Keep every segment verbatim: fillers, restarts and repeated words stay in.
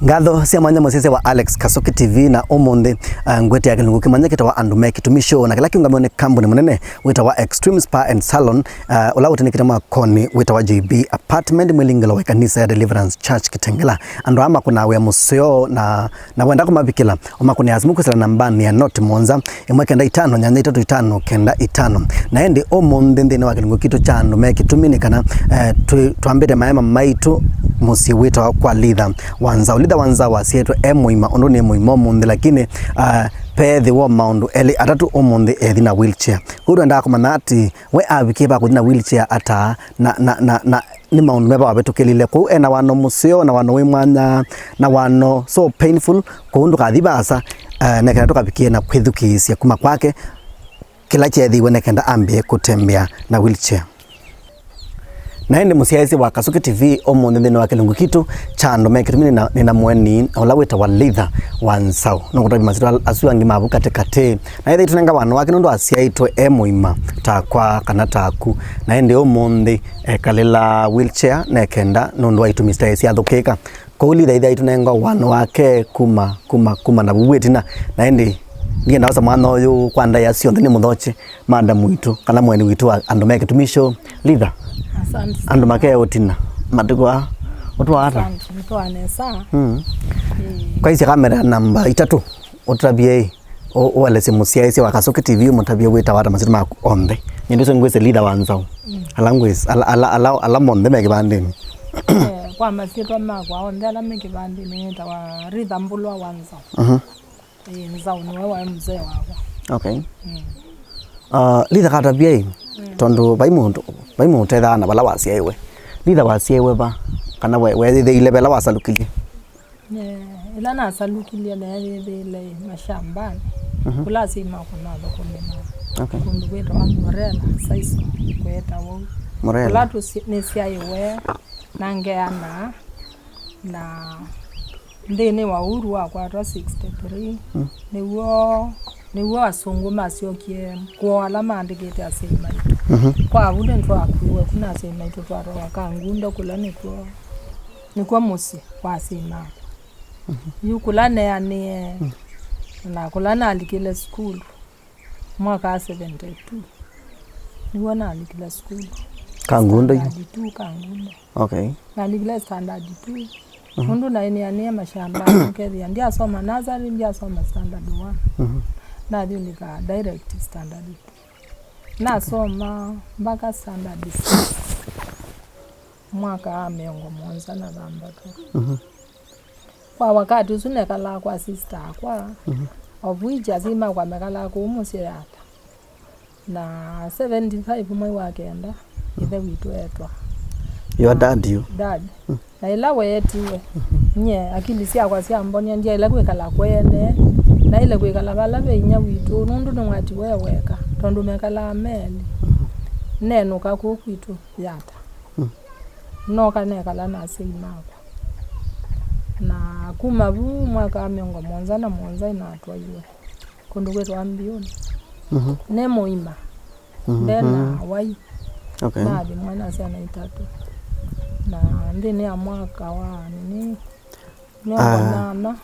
Ngatho sya mwanya mũsyaĩĩsya wa Alex Kasuki T V, na ũmũnthĩ, uh, ngwĩtĩa kĩlungu kĩmanya kĩtawa Andũ me Kĩtumi Show, na kĩla kĩũngamĩwe nĩ kambuni mũnene wĩtawa Extreme Spa and Salon, uh, ũla ũtĩnĩkĩte mwakoni wĩtawa J B Apartment, mwĩlingĩlo wa ĩkanisa ya Deliverance Church Kitengela. Andũ aa makũnaa wĩa mũseo na, na wenda kũmavikĩla, ũmakũnĩa simũ kwĩsĩla nambanĩ ya noti mũonza, ĩmwe kenda itano nyanya itatũ itano kenda itano. Na ĩndĩ ũmũnthĩ nthĩnĩ wa kĩlungu kitũ kya Andũ me Kĩtumi nĩ kana, eh, twĩ-, twambĩte maema maitũ mũsyĩ wĩtawa kwa Litha wa Nzau. Litha wa Nzau asyaĩtwe e mũima, ũndũ nĩ mũima ũmũnthĩ, lakini, ah, peethĩwa maũndũ elĩ atatũ ũmũnthĩ ethi na wheelchair. Kwoou twendaa kũmanya atĩ we avikie va kũthi na wheelchair ata, na, na, na, na nĩ maũndũ meva wavĩtũkĩlile. Kwoou ena wano mũseo, na wano wĩ mwanya, na wano so painful, kwoou ndũkathi vaasa, eh, nekana tũkavikie na kwĩthukĩĩsya kuma kwake kĩla kyeethĩiwe nekenda ambĩe kũtembea na wheelchair. Na ĩndĩ mũsyaĩĩsya wa Kasuki T V, ũmũnthĩ nthĩnĩ wa kĩlungu kitũ kya Andũ me Kĩtumi nĩna, nĩna mũeni ũla wĩtawa Litha wa Nzau. Nũkũtavya masyĩtwa asu angĩ mavu katĩ katĩ. Na ĩthĩwa ĩtũnenga wano wake nũndũ asyaĩtwe e mũima takwa kana taku. Na ĩndĩ ũmũnthĩ ekalĩla wheelchair nekenda nũndũ wa itumi syaĩ syathũkĩĩka. Kwoou Litha ĩthĩa ĩtũnenga wano wake kuma, kuma, kuma na vu ĩtina. Na ĩndĩ ndienda osa mwanya ũyũ kwa ndaĩa syonthe nĩ mũthokye madam witũ, kana mũeni witũ wa Andũ me Kĩtumi Show, Litha. Asante sana. Andũ make ũtina, matukũ aa ũtwaa ata? Asante, nĩtwaa nesa. Mm. Ĩĩ. Kwaisye kamera namba itatũ, ũtavye ĩ, ũ-, ũelesye mũsyaĩĩsya wa Kasuki T V, ũmũtavye wĩtawa ata, masyĩtwa maku onthe. Nyie ndĩsĩ ngwĩsĩ Litha wa Nzau. Mm. Ala ngwĩsĩ, ala, ala, ala, ala monthe me kĩvandĩnĩ. Eh, kwa masyĩtwa makwa onthe ala me kĩvandĩnĩ nĩtawa Ritha Mbulwa wa Nzau. Mhm. Ĩĩ, Nzau nĩwe waĩ mzee wakwa. Okay. Mm. Ah, Litha katavya ĩ, mm, tondũ vai mũndũ, vai mũndũ ũtethaa na vala wasyaĩwe. Litha wasyaĩwe va, kana we, weethĩile vala wasalukilye? Eh, ĩla nasalukilye neeyĩthĩile mashambani. Mhm. Kũla asyai makwa mathũkũmĩaa. Okay. Kũndũ kwĩtawa Morela, Saiso, kwĩtawa ũu. Morela. Kũla tũsy-, nĩsyaĩwe, na ngeana, na nthĩnĩ wa ũu wakwatwa sixty-three, mm, nĩw'o, nĩw'o asũngũ masyokie kwoo ala maandĩkĩte asyai maitũ. Mhm. Kwa vu nĩtwakuiwe ku na asyai maitũ twatwawa Kangundo, kũla nĩkw'o, nĩkw'o mũsyĩ kwa asyai makwa. Mhm. Yu kũla neanĩe, mm, na kũla nalikile sukulu. Mwaka wa seventy-two nĩw'o nalikile sukulu. Kangundo yu? Standard two Kangundo. Okay. Nalikile standard two. Mhm. Nũndũ naĩ nĩanĩe mashamba, ũkethĩa ndyasoma nursery, ndyasoma standard one. Mhm. Nathi ndika direct standard two. Nasoma mpaka standard six. Mwaka wa mĩongo mũonza na thanthatũ. Mhm. Kwa wakati ũsu nekalaa kwa sister akwa, mhm, of which asyai makwa mekalaa kũu mũsyĩ Yata. Na seventy-five mwei wa kenda, ĩthe witũ etwa. Your dad, you? Dad. Mm. Na ĩla weetiwe, mhm, nyie akili syakwa syambonia ndyaĩle kwĩkala kwene, naĩle kwĩkala vala ve inyia witũ, nũndũ nĩwatiwe e weka, tondũ mekalaa me elĩ. Mhm. Nenũka kũu kwitũ Yata. Mm. Nooka nekala na asyai makwa. Na kuma vu mwaka wa mĩongo mũonza na mũonza nĩnatwaiwe kũndũ kwĩtawa Mbiũnĩ. Mhm. Ne mũima. Mhm. Ndena wai. Okay. Nathimwa na syana itatũ. Na nthĩnĩ ya mwaka wa nini, mĩongo, ah, nana,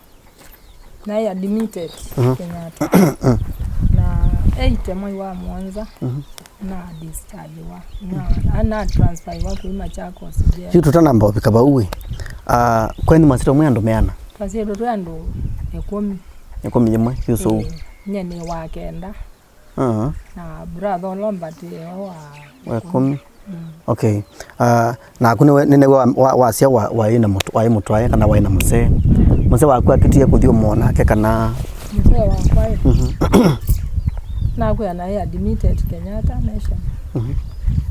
naĩ admitted, mhm, Kenyatta. Na eight mwei wa mũonza, mhm, na dischargewa. Na, mhm, na transferiwa kwĩ Machakos General. Yu tũtanamba ũvika vau ĩ, ah, kwenyu masyĩtwa mwĩ andũ meana? Twasyĩtwe twĩ andũ ĩkũmi. Ĩkũmi yĩmwe, yu sũu? Ĩĩ, nyie nĩ wa kenda. Aha. Na brother ũla ũmbatĩe wa, wa ĩkũmi. Mm. Okay. Ah, naku nĩwe, nĩnĩwe wa, wa, wasya wa, waĩ na mũtũ-, waĩ mũtwae kana waĩ na mũsee? Mm. Mũsee waku akĩtie kũthi ũmwona nake kana? Mũsee wakwa ĩ. Mhm. Nakwĩa naĩ admitted Kenyatta National, mhm,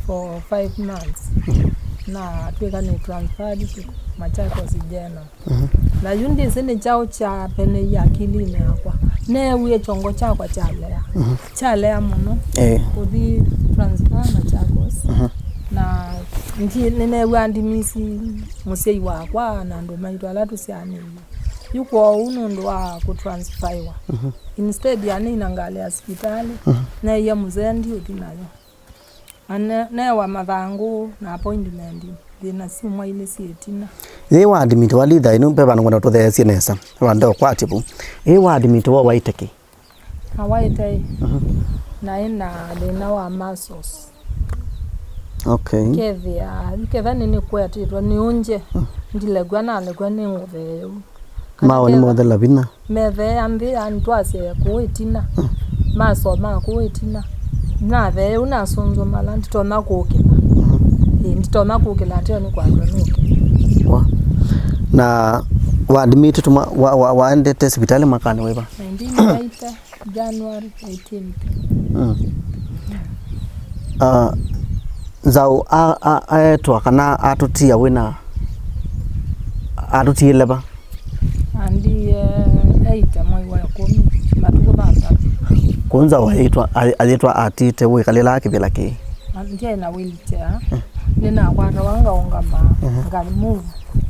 for five months. Mhm. Na twĩka nĩ transferred to Machakos General. Mhm. Na yu ndĩsĩ nĩ kyaũ kyapeneie akilinĩ yakwa. Neewie kyongo kyakwa kyalea. Mhm. Kyalea mũno. Eh. Kũthi transfer Machakos. Mhm. Na ndi-, nĩneew'aa ndimisi mũsyai wakwa na andũ maitũ ala tũsyaanĩw'e. Yu kwoou nũndũ wa kũtransfaiwa. Mhm. Instead ya nĩina ngalĩ ya sivitalĩ, mhm, neeie mũsee ndiũthi nayo. Na ne-, neewa mathangũ na appointment Thĩna syumwa ilĩ syĩ ĩtina. Yĩ wa admit wa Litha ĩno, ve vandũ ngwenda tũtheesye nesa. Vandũ ũkwatye vu. Yĩ wa admit wa waĩte kĩ? Awaĩte ĩ. Mhm. Naĩ na thĩna wa muscles. Okay. Kethĩa, ketha nĩnĩkwatĩtwe nĩ ũngye, mm, ndilekwa nalekwa nĩ ngũthee ũu. Kana mao nĩ ketha mothela vinya. Metheea nthĩ, yani twasye kũũ ĩtina. Mm. Masoma kũũ ĩtina. Natheea ũu nasũnzũmala, nditonya kũkĩla. Mm. Ĩĩ, nditonya kũkĩla, ateo nĩ kwatwa nũke. Wa. Na wa admitted mwa-, wa, wa, waendete sivitalĩ mwakanĩ wĩva? Nineteen eighty, January eighteenth. Mm. Ah, Nzaũ a-, a-, aetwa kana atũtia wĩna, atũtiĩle va? Andie eighty mwei wa ĩkũmi, matukũ thanthatũ. Kũu Nzaũ ayĩtwa, ay-, ayĩtwa atĩte wĩkalĩlaa kĩvĩla kĩĩ? Ndyaĩ na wheelchair. Mm. Nĩnakwatawa ngaũngama, mhm, nga move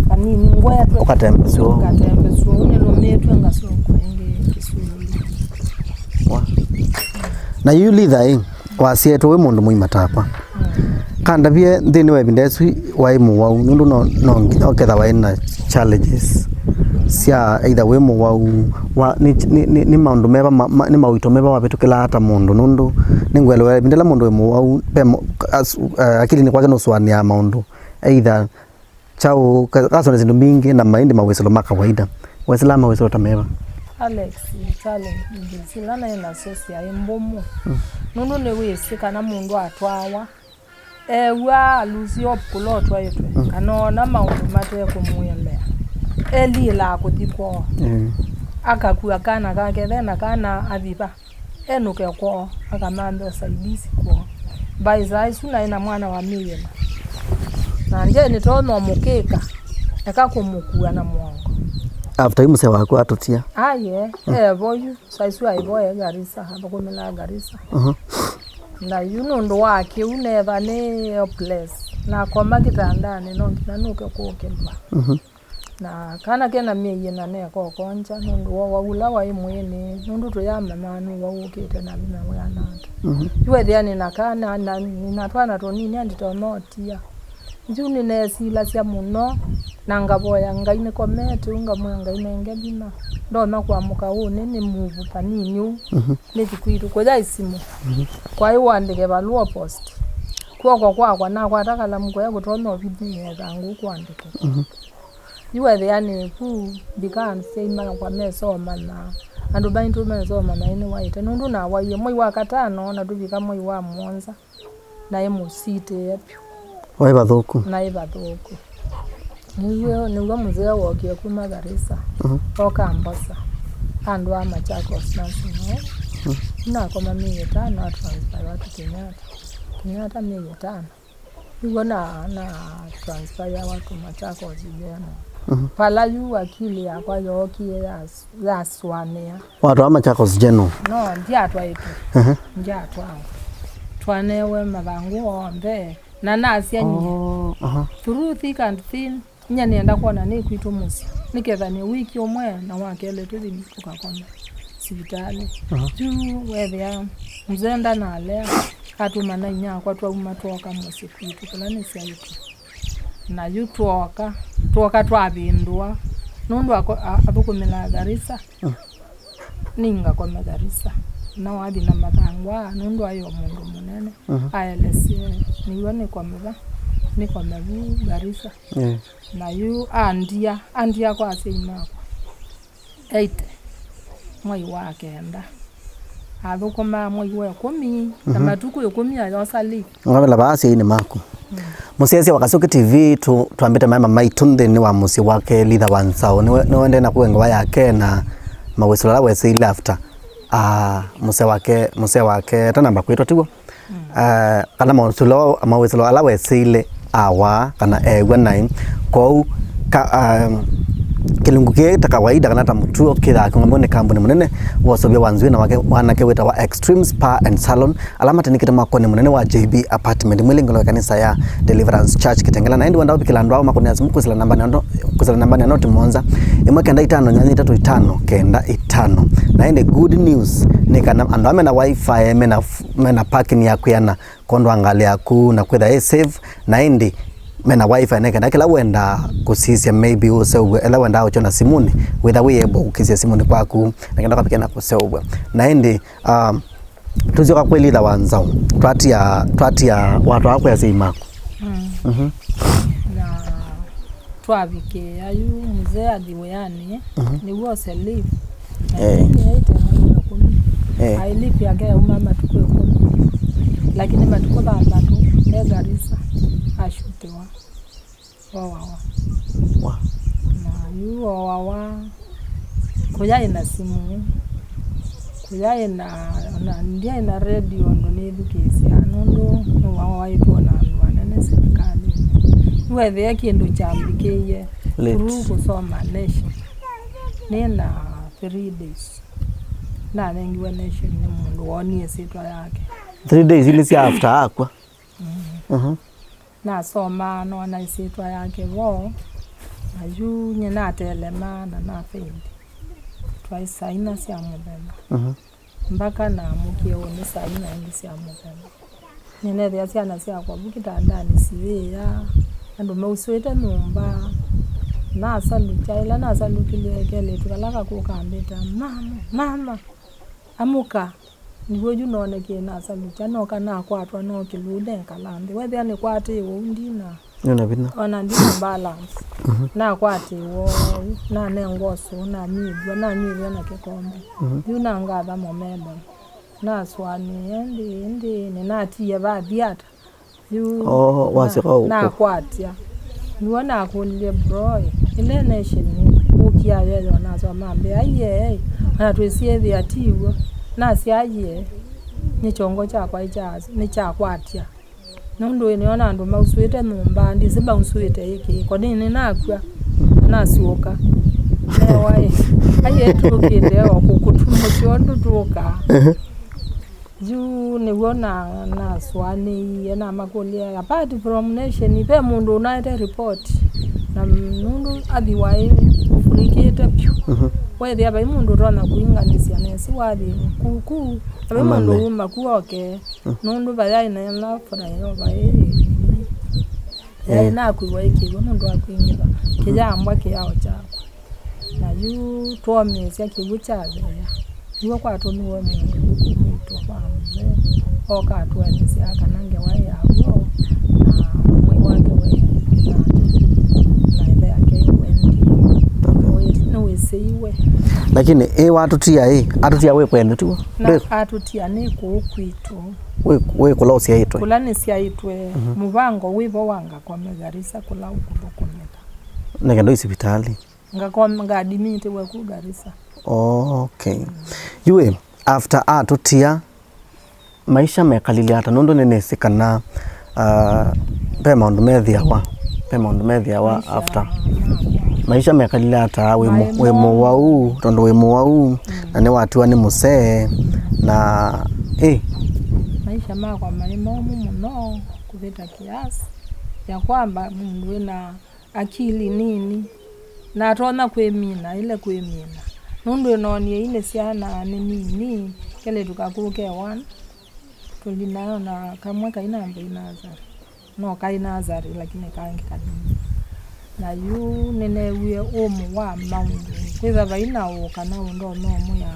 kanini ngwetwe. Ũkatembeswa ũu. Ngatembeswa ũu, nĩlũmĩtw'e ngasokwa ĩngĩ Kĩsũlũlũ. Wa. Na yu Litha ĩ, wasyaĩtwe wĩ mũndũ mũima takwa. Mm. Kandavye nthĩnĩ wa ĩvinda ĩsu waĩ mũwau, nũndũ no, no nginya ũketha waĩ na challenges sya either wĩ mũwau, wa, nĩ, nĩ, nĩ, nĩ maũndũ meva, ma, ma, nĩ mawĩto meva wavĩtũkĩlaa ta mũndũ, nũndũ nĩngũelewa ĩvinda ĩla mũndũ wĩ mũwau, ve mo-, as-, eh, akilinĩ kwake nũsũanĩaa maũndũ either kyaũ, ka-, kasone syĩndũ mbingĩ na maĩndĩ mawĩsĩlo ma kawaida. Wesĩlaa mawĩsĩlo ta meva? Alex, challenges ila naĩ nasyo syaĩ mbũmũ. Mm. Nũndũ nĩwĩsĩ kana mũndũ atwawa, ew'aa alusi hope kũla ũtwaĩtwe, mm, kana ona maũndũ mate kũmwĩelea, elilaa kũthi kwoo. Mm. Akakua kana kake, ve na kana athi va? Enũke kwoo, akamanthe ũsaidizi kwoo. By saa isu naĩ na mwana wa myei ĩna. Na ndyaĩ nĩtonya ũmũkĩka, eka kũmũkua na mũongo. After yu mũsee waku atũtia? Aye, mm, evo yu. Saa isu aĩ vo e Garissa, athũkũmĩlaa Garissa. Mhm. Na yu nũndũ wa kĩu neetha nĩ helpless. Nakoma kĩtandanĩ, no nginya nũke kũkĩlwa. Mhm. Na kana kena myei ĩna nekokonja nũndũ wa ũwau ũla waĩ mwĩĩnĩ, nũndũ tũyamanyaa nũwau ũkĩte na vinya wĩana ata. Mhm. Yu ethĩa nĩna kana, na nĩna twana tũnini anditonya ũtia. Yu nĩneesilasya mũno, na ngavoya Ngai nĩkomete ũu, ngamwĩa Ngai nenge vinya. Ndonya kũamũka ũnĩ nĩ move vanini ũu. Mhm. Nĩthi kwitũ, kũya isimũ. Mhm. Kwaĩ ũandĩke valũa post. Kw'oko kwakwa nakwata kalamu kũya kũtonya ũvithĩĩa ĩthangũ kũandĩke. Mhm. Yu ethĩa nĩ vu, ndikaa syai makwa mesomana, andũ maitũ mesomana ĩnĩ waĩte, nũndũ nawaie mwei wa katano na tũvika mwei wa mũonza, naĩ mũsitĩe vyũ. Waĩ vathũku? Naĩ vathũku. Nĩw'o, nĩw'o mũzee wokie kuma Garissa, mhm, oka Mbosa, andwaa Machakos Nursing Home. Mhm. Nakoma myei ĩtano, atransferwa to Kenyatta. Kenyatta myei ĩtano. Nĩw'o na, na transferiwa to Machakos General. Mhm. Vala yu akili yakwa yookie yas-, yasũanĩa. Watwaa Machakos General? No, ndyatwaĩtwe. Ehe. Ndyatwawa. Twaneewe mathangũ onthe. Na nasya nyie. Oh, aha. Through thick and thin, nyie nĩenda kwona nĩ kwitũ mũsyĩ. Nĩketha nĩ wiki ũmwe na wa kelĩ tũthi tũkakome sivitalĩ. Aha. Yu weethĩa mzee ndanalea, atũmana inyakwa twauma twooka mũsyĩ kwitũ kũla nĩsyaĩtwe. Na yu twooka, twooka twavĩndũa. Nũndũ ako-, a-, athũkũmĩlaa Garissa. Mm. Nĩngakome Garissa. Na wathi na mathangũ aa, nũndũ aĩ o mũndũ mũnene. Mhm. Aelesye, nĩw'o nĩkome va, nĩkome vu Garissa. Yeah. Na yu andia, andia kwa asyai makwa. Eighty, mwei wa kenda. Athũkũmaa mwei wa ĩkũmi, na, mhm, matukũ ĩkũmi ayosa leave. Ngavela vaa asyai-inĩ maku. Mm. Mũsyaĩĩsya wa Kasuki T V, tũ-, twambĩte maema maitũ nthĩnĩ wa mũsyĩ wake Litha wa Nzaũ. Nĩwe, nĩwendee na kũe ngewa yake na mawĩsĩlo ala wesĩile after, ah, mũsee wake, mũsee wake atanamba kwĩtwa, tiw'o? Mm. Ah, kana mawĩsĩlo, mawĩsĩlo ala wesĩile awaa kana eew'a naĩ. Kwoou ka, ah, kĩlungu kĩĩ ta kawaida kana ta mũtuo kĩthaa kĩng'omewe nĩ kambuni mũnene wa ũseũvya wa nzw'ĩĩ na wake wanake wĩtawa Extreme Spa and Salon, ala matandĩkĩte mwakonĩ mũnene wa J B Apartment, mwĩlĩngĩlo wa ĩkanisa ya Deliverance Church Kitengela. Na ĩndĩ wenda ũvikĩla andũ ao makũnĩa simũ kwĩsĩla nambanĩ ya no-, kwĩsĩla nambanĩ ya noti mũonza, ĩmwe kenda itano nyanya itatũ itano kenda itano. Na ĩndĩ good news nĩ kana andũ aa mena wifi, mena f-, mena parking ya kwĩana kwondũ wa ngalĩ yaku na kwĩtha ĩ safe. Na ĩndĩ mena wifi, nĩ kenda kĩla wenda kũsisya, maybe ũseũvw'e, ĩla wendaa ũkyona simũnĩ, wĩtha wĩ able kũkĩsya simũnĩ kwaku, nĩ kenda ũkavike na kũseũvw'a. Na ĩndĩ, um, tũsyoka kwĩ Litha wa Nzaũ, twatia, twatia, watwaa kwĩ asyai maku. Mm. Mhm. Na twavikĩĩa yu mzee athi wĩanĩ, mhm, nĩw'o ose leave. Na eh, ĩngĩ yaĩte mwei wa ĩkũmi. Eh. Aĩ leave yake yauma matukũ ĩkũmi. Lakini matukũ thanthatũ e Garissa ashutiwa. Oawa. Wa. Na yu oawa, kũyaĩ na simũ, kũyaĩ na, na ndyaĩ na redio ũndũ nĩthukĩĩsya, nũndũ nĩwawaĩtwe na andũ anene silikalĩnĩ. Nĩweethĩa kĩndũ kyambĩkĩie late. Through kũsoma Nation. Nĩ na three days nanengiwe Nation nĩ mũndũ woonie ĩsyĩtwa yake. Three days nĩ sya after akw'a? Mm. Mhm. Nasomaa, noona ĩsyĩtwa yake vo, na yu nyie natelema na na faint. Twaĩ saa ina sya mũthenya. Mhm. Mbaka naamũkie ũnĩ saa ina ĩngĩ sya mũthenya. Nĩneethĩa syana syakwa vu kĩtandanĩ siĩĩa, andũ mausũĩte nyũmba. Nasalukya, ĩla nasalukilye kelĩtu kala kakũka ambĩta, "Mama, mama, amũka!" Nĩw'o yu nonekie nasalukya, noka nakwatwa no kĩluu, nekala nthĩ. Wethĩa nĩkwatĩĩwe ũu ndina. Nĩ na vinya. Ona ndina balance. Mhm. Nakwatĩĩwe ũu, nanengwa ũsũũ, nanyw'ĩthw'a, nanyw'ĩthw'a na kĩkombe. Mhm. Yu nangatha momedon. Nasũanĩie, ĩndĩ, ĩndĩ, nĩnatiie vathi ata. Yu oh, na- wasyoka ũkũ- nakwatya. Nĩw'o nakũlilye, "Bro, ĩ, ĩla Nation ũkia yeyona?" Asoma mbĩa, "Aiee, ona twĩsyĩthĩa tiw'o." Nasya, "Aiee, nĩ kyongo kyakwa nĩkya- nĩkyakwatya. Nũndũ ĩ nĩona andũ mausũĩte nyũmba, ndĩsĩ mausũĩte ĩkĩ, ko nĩ nĩnakw'a, nasyũka." Newa ĩ, aiee, tũkĩte o kũkũtumũkya ũndũ tũkaa. Yu nĩw'o na- nasũanĩie, namakũlya, "Apart from Nation, ve mũndũ ũnaete report?" Na nũndũ athi waĩ ũfurikĩte vyũ. Mhm. Wethĩa vai mũndũ ũtonya kũinganĩsya nesi wathi ku- ku, na vai mũndũ wuma ku oke. Mm. Nũndũ vayaĩ na ĩla flyover ĩ, yaĩ nakuiwa ĩkĩw'a mũndũ akwingĩva. Kĩyambwa kĩao kyakwa. Na yu twomĩĩsya kĩw'ũ kyatheea, nĩw'o kwatũmiwe mũndũ ũkũtwa kwa mũthee, oka atũelesya kana ngewa ĩ ya w'o, na mwĩĩ wake we na, na ĩthe yake wendi. Okay. Nĩwĩ- nĩwĩsĩiwe. Lakini ĩ watũtia ĩ, atũtia wĩ kwenyu tiw'o? Na atũtia nĩ kũu kwitũ. Wĩ, wĩ kũla ũsyaĩtwe? Kũla nĩsyaĩtwe. Mhm. Mũvango wĩvo wa ngakome Garissa kũla ũkũthũkũmĩka. Nĩ kenda ũi sivitalĩ? Ngakoma, ngadimitiwe ku Garissa. Oh, okay. Yu ĩ, after atũtia, maisha mekalile ata? Nũndũ nĩnĩsĩ kana, ah, ve maũndũ methĩawa, ve maũndũ methĩawa after. Maisha mekalile ata? Wĩ mũ- wĩ mũwau, tondũ wĩ mũwau, na nĩwatiwa nĩ mũsee, na, ĩ. Maisha makwa maĩ momũ mũno kũvĩta kiasi ya kwamba mũndũ wĩna akili nini, natonya kwĩmina, ile kwĩmina. Nũndũ noonie ii nĩ syana nĩ nini, kelĩtu kakũũ ke one, tũlinayo na kamwe kai nambei nursery. No kai nursery, lakini kangĩ kanini. Na yu nĩneewie ũmũ wa maũndũ. Kwĩtha vai na ũũ kana ũndũ ũmwe ya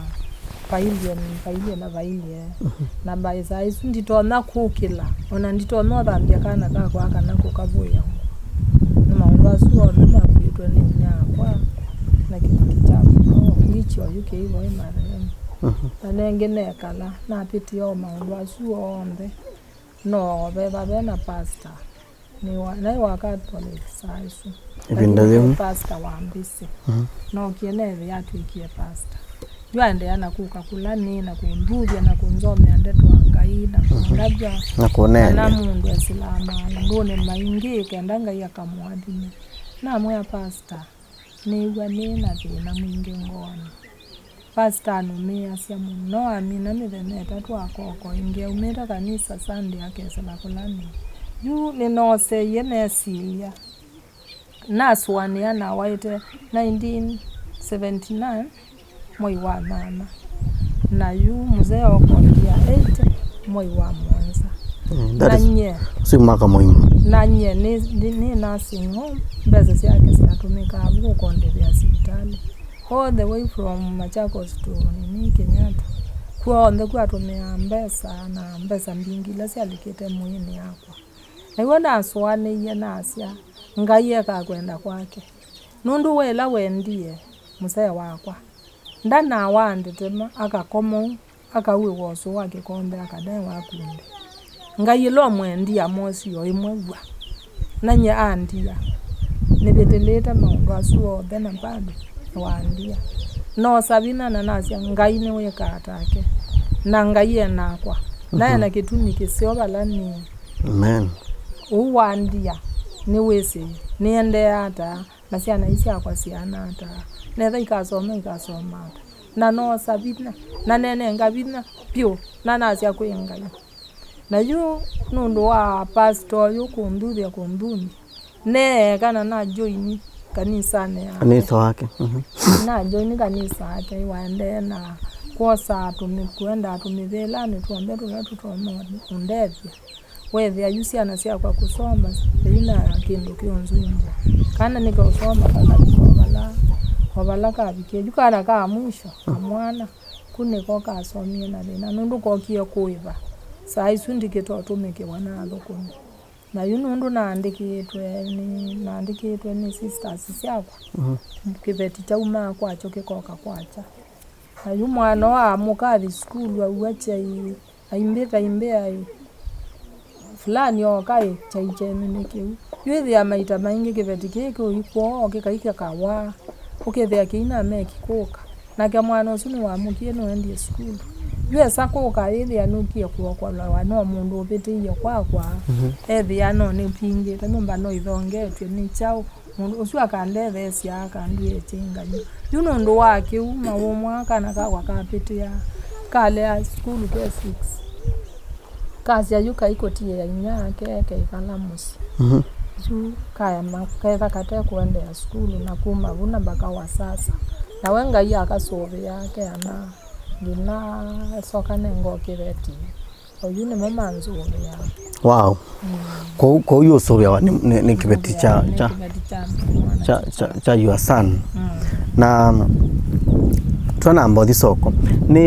Vailyĩ, vailyĩ na vailyĩ. Mhm. Na by saa isu nditonya kũkĩla, ona nditonya ũthambya kana kakwa kana kũkavũĩa ngũa. Na maũndũ asu onthe makuĩtwe nĩ inyia wakwa na kĩveti kya mũno, which oyu kĩi vai marehemu. Mhm. Na nengĩ nekala, napĩtie o maũndũ asu onthe. No veva ve na pastor. Nĩ wa- naĩ wa Catholic saa isu. Ĩvinda yĩu. Pastor wa mbĩsĩ. Mhm. Nookie neethĩa atw'ĩkie pastor. Yu aendeea na kũka kũla nĩ na kũnduthya na kũnzomea ndeto wa Ngai na kũndavya. Na kũneena. Kana mũndũ esilamaa maũndũnĩ maingĩ kenda Ngai akamũathime. Namwĩa, "Pastor, nĩĩw'a nĩ na thĩna mwingĩ ngoonĩ." Pastor anũmĩĩasya mũno, amina mĩthenya ĩtatũ akoko ĩngĩ aumĩte kanisa Sunday akesĩla kũla nĩ. Yu nĩnooseie nesilya. Nasũanĩa nawaĩte nineteen seventy-nine mwei wa nyanya. Na yu mzee okongia eighty mwei wa mũonza. Mm, that is, na nyie, ũsu mwaka mũima. Na nyie nĩ, nĩ, nĩ nursing home, mbesa syake syatũmĩkaa vu kũkondethya sivitalĩ. All the way from Machakos to nini Kenyatta. Kw'onthe kwatũmĩaa mbesa, na mbesa mbingĩ ila syalikĩte mwĩĩnĩ yakwa. Na iw'o nasũanĩie nasya, Ngai ekaa kwenda kwake. Nũndũ we ĩla wendie mũsee wakwa, ndanawaa ndetema akakoma ũu, akauĩwa ũsũ wa kĩkombe, akanaewa akunde. Ngai ĩla ũmwendie amwosie o ĩmwe w'a. Na nyie andia. Nĩvĩtĩlĩte maũndũ asu onthe na bado nĩwandia. Noosa vinya na nasya, Ngai nĩwĩkaa take. Na Ngai e nakwa. Na ena kĩtumi kĩseo vala nĩĩ. Amen. Ũu wandia, nĩwĩsĩ, nĩendeea ata, na syana ii syakwa syana ata, netha ikasoma, ikasoma ata. Na noosa vinya, na nenenga vinya vyũ, na nasya kwĩ Ngai. Na yu nũndũ wa pastor ũyũ kũnthuthya kũnthumya, neeka na na join kanisanĩ yake. Kanisa wake. Mhm. Na join kanisa yake, waendee na kwosa atũmĩ-, kwenda atũmĩthĩlanĩ tw'onthe tũla tũtonya ũndethya. Wethĩa yu syana syakwa kũsoma, yu na kĩndũ kĩũnzumbwa. Kana nĩkaũsoma kakavika o vala, o vala kavikie. Yu kana ka mwisho, kamwana, ku nĩko kasomie na thĩna, nũndũ kokie kũĩva. Saa isu ndikĩtotũmĩkĩwa na athũkũmi. Na yu nũndũ naandĩkĩtwe nĩ, naandĩkĩtwe nĩ sisters syakwa, mhm, kĩveti kyaumaa kwakyo kĩkoka kwakya. Na yu mwana ũũ amũka athi sukulu, aua kyai, aimbĩta imbĩa ĩ, fulani ooka ĩ, kyai kyenyu nĩ kĩu. Yu ĩthĩa maita maingĩ kĩveti kĩĩ kĩũi kwoo, kĩkaika kawaa, ũkethĩa kĩina meki kũka. Nake mwana ũsu nĩwamũkie, nũendie sukulu. Yu esa kũka, ĩthĩa nũkie kũokolewa no mũndũ ũvĩtĩie kwakwa, mhm, ethĩa no nĩvingĩte, nyũmba no ithongetw'e nĩ kyaũ. Mũndũ ũsu akandetheesya, akanduĩe kĩngany'o. Yu nũndũ wa kĩu, maũmwa kana kakwa kapĩtĩa, kalea sukulu ke six. Kasya yu kaikũtiĩa inyake, keikala mũsyĩ. Mhm. Yu kaema, ketha kate kũendeea sukulu, na kuma vu na mbaka wa sasa. Nawe Ngai akasũvĩa keana, nginya esoka nengo kĩveti. Oyu nĩmo manzũvĩaa. Wow. Mm. Kwoou, kwoou yu ũsũvĩawa nĩ, nĩ, nĩ kĩveti kya, nĩ kya, kĩveti kya mwana kya, kya, kya your son. Mm. Na twanamba ũthi soko. Nĩ,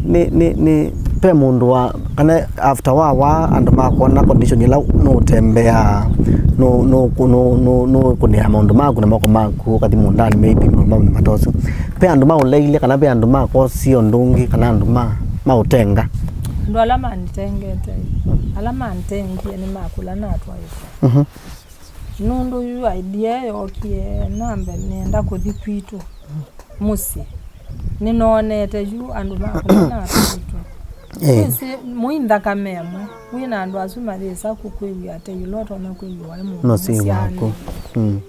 nĩ, nĩ, nĩ, ve mũndũ wa, kana after wa, wa andũ makwona condition ĩla nũũtembeaa, nũ, nũ, nũ, nũ, nũkũnĩa maũndũ maku na moko maku, ũkathi mũũndanĩ maybe maũndũ ma matosu. Ve andũ maũleile, kana ve andũ makosie ũndũ ũngĩ, kana andũ ma, maũtenga. Andũ ala manitengete, ala manitengie nĩ ma kũla natwaĩtwe. Mhm. Nũndũ yu idea yookie nambe nĩenda kũthi kwitũ mũsyĩ. Nĩnoonete yu andũ ma kũla natwaĩtwe. Eh. Ĩsĩ mũi nthakame ĩmwe. Wĩ na andũ asu mayĩsa kũkwĩw'a ate ĩla ũtonya kwĩw'a waĩ mũndũ mũsyaanĩe. Mm.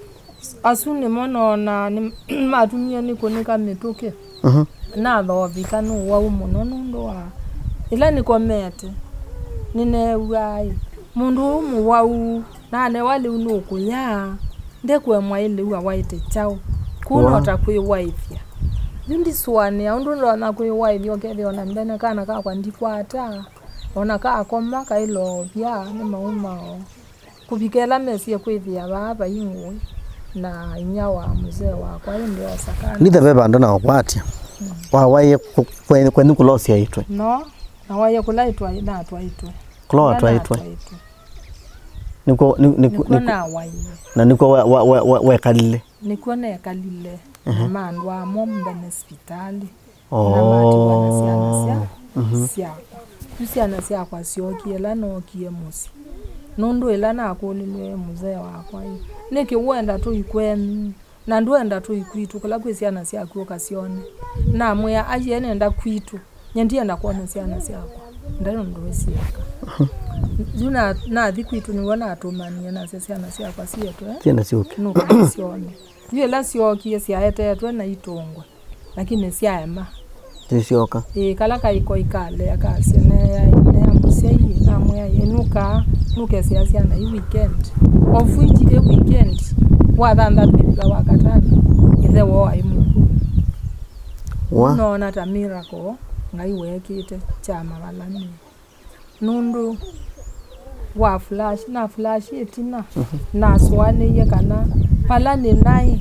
Asu nĩmo noonaa nĩmatumie nĩkũnĩka mĩtũkĩ. Mhm. Nathoovika nĩ ũwau mũno nũndũ wa ĩla nĩkomete, nĩneew'aa ĩ, mũndũ ũũ mũwau, nanewa lĩu nũkũya, ndekũemwa ĩ lĩu awaĩte kyaũ. Kũu no ta kwĩwaĩthya. Yu ndisũanĩa ũndũ ndonya kwĩwaĩthya ũkethĩa o na mbene kana kakwa ndikwata, o na kakoma kailoovya nĩ maumao. Kũvika ĩla mesie kwĩthĩa vaa vai ngũĩ na inyia wa mũzee wakwa ĩndĩ osa kana. Nithe ve vandũ na ũkwatya. Mm. Wawaie kũ-, kwe-, kwenyu kũla ũsyaĩtwe? No, nawaie kũla ĩtwaĩ-, natwaĩtwe. Kũla watwaĩtwe? Natwaĩtwe. Nĩkw'o, nĩ-, nĩkw'o, nĩkw'o nĩkw'o nawaie. Na nĩkw'o we-, we-, we-, we-, wekalile? Nĩkw'o nekalile. Mhm. Na mandwaa mo mbene sivitalĩ. Oh. Na matiwa na syana sya, mhm, syakwa. Yu syana syakwa syookie ĩla nookie mũsyĩ. Nũndũ ĩla nakũlilwe mũzee wakwa ĩ, nĩkĩ wenda tũi kwenyu? Na ndwenda tũi kwitũ, kũla kwĩ syana syaku ũkasyone. Namwĩa, aiee nenda kwitũ. Nye ndienda kwona syana syakwa. Ndai ũndũ wĩsieka. Yu na, nathi kwitũ nĩw'o natũmanie nasya syana syakwa sietwe. Syana syũke. Nũka syone. Yu ĩla syookie syaetetwe na itũngwe. Lakini syaema. Sisyoka. Ĩĩ, kala kaiko ikalea kasya, neya, neya mũsyai, namwĩa, "Ĩnũka, nũkesea syana ii weekend." Of which ĩ weekend, wa thanthatũ ĩvika wa katano, ĩthe woo aĩ mũkw'ũ. Wa? Noona ta miracle Ngai weekĩte kya mavalani. Nũndũ Wa flash, na flash ĩtina, nasũanĩie kana vala nĩ naĩ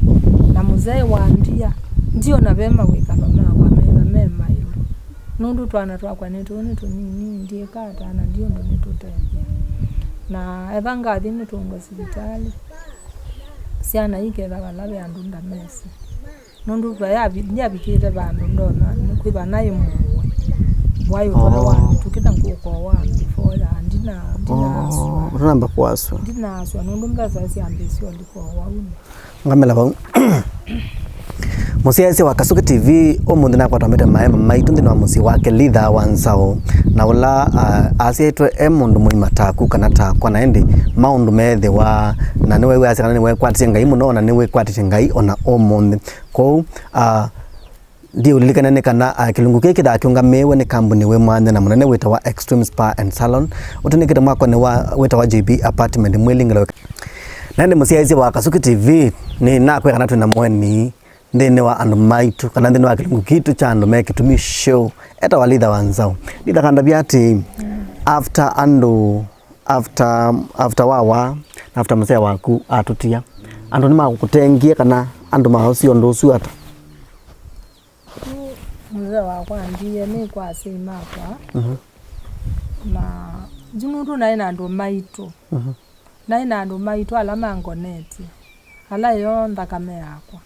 na mũsee wa ndia, ndiona ve mawĩkalo makwa metha me maĩlu. Nũndũ twana twakwa nĩ tũu nĩ tũnini, ndyĩka ata na ndi ũndũ nĩtũtethya. Na etha ngathi nĩtũngwe sivitalĩ, syana iketha vala ve andũ ndamesĩ. Nũndũ vayavi-, ndyavikĩte vandũ ndona nĩkwĩthwa naĩ mũue. Waĩ ũtwae wa mĩtũkĩ na ngũkũ wa before ya ndina, ndinaswa. Ũtanamba kũaswa. Ndinaswa nũndũ mbesa syambĩĩsye ũlikũ o waunĩ. Ngamela vau. Mũsyaĩĩsya wa Kasuki T V, ũmũnthĩ nakwatwa mĩte maema maitũ nthĩnĩ wa mũsyĩ wake Litha wa Nzaũ, na ũla, ah, asyaĩtwe e mũndũ mũima taku kana takwa, na ĩndĩ maũndũ meethĩwa, na nĩweew'asya kana nĩwekwatisye Ngai mũno, na nĩwĩkwatisye Ngai ona ũmũnthĩ. Kwoou, ah, ndiũlilikana nĩ kana, ah, kĩlungu kĩĩ kĩthaa kĩũngamĩĩwe nĩ kambuni wĩ mwanya na mũnene wĩtawa Extreme Spa and Salon, ũtũnĩkĩte mwakonĩ wa wĩtawa J B Apartment Mwĩlingĩlo. Na ĩndĩ mũsyaĩĩsya wa Kasuki T V, nĩnakwĩa kana twĩ na mũeni nthĩnĩ wa andũ maitũ, kana nthĩnĩ wa kĩlungu kitũ kya andũ me kĩtumi show, etawa Litha wa Nzaũ. Litha kandavya atĩ, after andũ, after, after wawa, after mũsee waku atũtia, andũ nĩmakũtengie kana andũ maosie ũndũ ũsu ata? Yu mũsee wakwa andiie nĩ kwa asyai makwa. Mhm. Na yu nũndũ naĩ na andũ maitũ. Mhm. Naĩ na andũ maitũ ala mangonetye, ala yo nthakame yakwa.